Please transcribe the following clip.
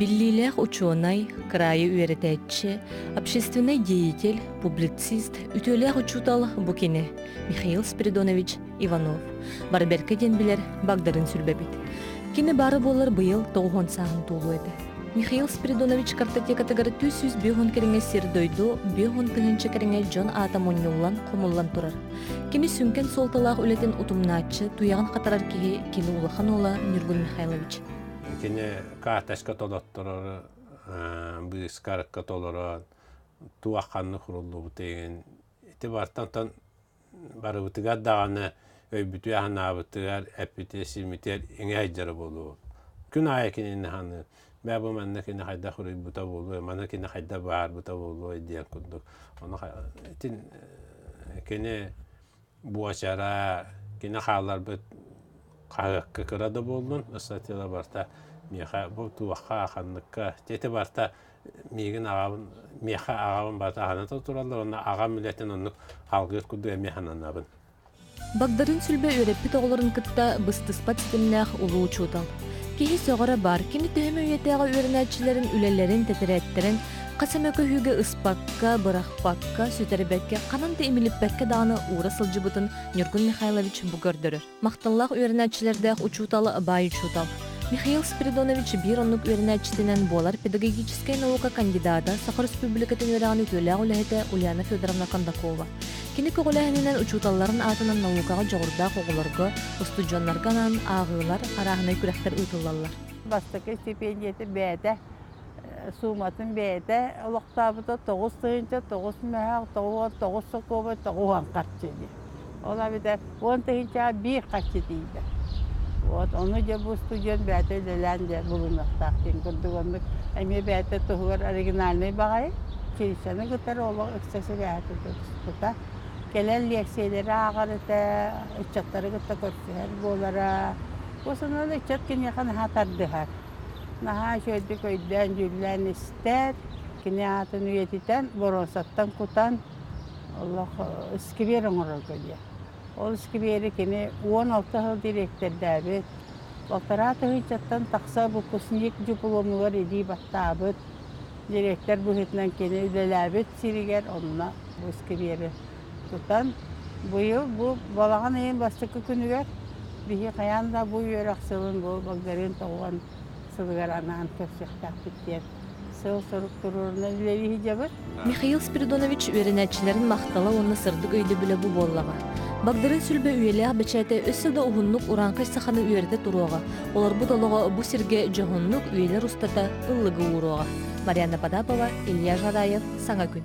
Биллиилээх учуонай, кыраайы үөрэтээччи, общественнай деятель, публицист, үтүөлээх учуутал бу кини Михаил Спиридонович Иванов. Барберка диэн билэр Багдарын сүлбэбит. Кини баара буолар быйыл 90 сааһын туолуо этэ. Михаил Спиридонович картотекатыгар 350 кэриҥэ сир-дойду, 50 тыһыынча кэриҥэ дьон аата мунньуллан, хомуллан турар. Кини сүҥкэн суолталаах үлэтин утумнааччы, туйаҕын хатарар киһи кини улахан уола Ньургун Михайлович. Кини карточка толотторор, быыскарка толорон, туох ханнык уруллубут деген ити бартан барыбытыгар даҕаны өйбүтүгэр санаабытыгар эппитигэр-сииммитигэр иҥэ сылдьара буолуо. Күн аайы кинини саныыр. Бээ бу манна кини хайдах уруйбута буолуой, манна кини хайдах баһаарбыта буолуой диэн курдук. Ону итин кини буочара, кини хаалларбыт хаһыакка кыра да буоллун, ыстатыйала барыта миэхэ бу туохха, ханныкка, ити барыта миигин аҕабын миэхэ аҕабын барыта аһына тураллар уонна аҕам үлэтин оннук алгыыр курдук эмиэ сананабын. Багдарын Сүлбэ үөрэппит оҕолорун кытта быстыспат ситимнээх улуу учуутал. Киһи сөҕөрө баар, кини төһөмө үйэтээҕи үөрэнээччилэрин үлэлэрин, тэтэрээттэрин хас эмэ көһүүгэ ыспакка, бырахпакка, сүтэрбэккэ, ханан да имилиппэккэ даҕаны уура сылдьыбытын Ньургун Михайлович бу көрдөрөр. Махталлаах үөрэнээччилэрдээх учуутал баай учуутал. Михаил Спиридонович биир оннук үөрэнээччитинэн буолар педагогическай наука кандидата, Саха Республикатын үөрэҕин үтүөлээх үлэһитэ Ульяна Федоровна Кондакова. Кини көҕүлээһининэн учууталларын аатынан наукаҕа дьоҕурдаах оҕолорго, устудьуоннарга анаан ааҕыылар, арааһынай күрэхтэр ыытыллаллар. Бастакы стипендияты бэйэтэ сууматын бэйэтэ олохтообута 9 тыһыынча 9 мөһөөх 99 сокуобай 90 харчы дии. Ол эбэтэр 10 тыһыынчаҕа биир харчы тиийдэ. Вот ону дьэ бу студент бэйэтэ үлэлээн дьэ булунуохтаах диэн курдук оннук эмиэ бэйэтэ туһугар оригинальнай баҕайы училищены кытары олох ыкса сибээһи тутуспута. Кэлэн лиэксийэлэри ааҕар этэ, ыччаттары кытта көрсүһэр буолара. Осунан ыччат киниэхэ наһаа тардыһар. Наһаа үчүгэйдик өйдөөн, дьүүллээн истэр, кини аатын үйэтитэн, боруонсаттан кутан олох сквер оҥорорго диэн. Ол сквери кини 16 сыл дириэктэрдээбит, балтараа тыһыынчаттан тахса выпускник дипломугар илии баттаабыт, дириэктэр быһыытынан кини үлэлээбит сиригэр онно бу сквери тутан быйыл бу балаҕан ыйын бастакы күнүгэр биһи хайаан да бу үөрэх сылын бу Багдарыын тоҕуон сылыгар анаан көрсүөхтээхпит диэн сыл-сорук туруорунан үлэлии сылдьабыт. Михаил Спиридонович үөрэнээччилэрин махтала уонна сырдык өйдөбүлэ бу буоллаҕа. Багдарыын Сүлбэ үйэлээх бэчээтэ өссө да уһуннук урааҥхай саханы үөрэтэ туруоҕа, олорбут олоҕо бу сиргэ дьоһуннук үйэлэр устата ыллыгы ууруоҕа. Марианна Потапова, Илья Жараев, Саҥа күн.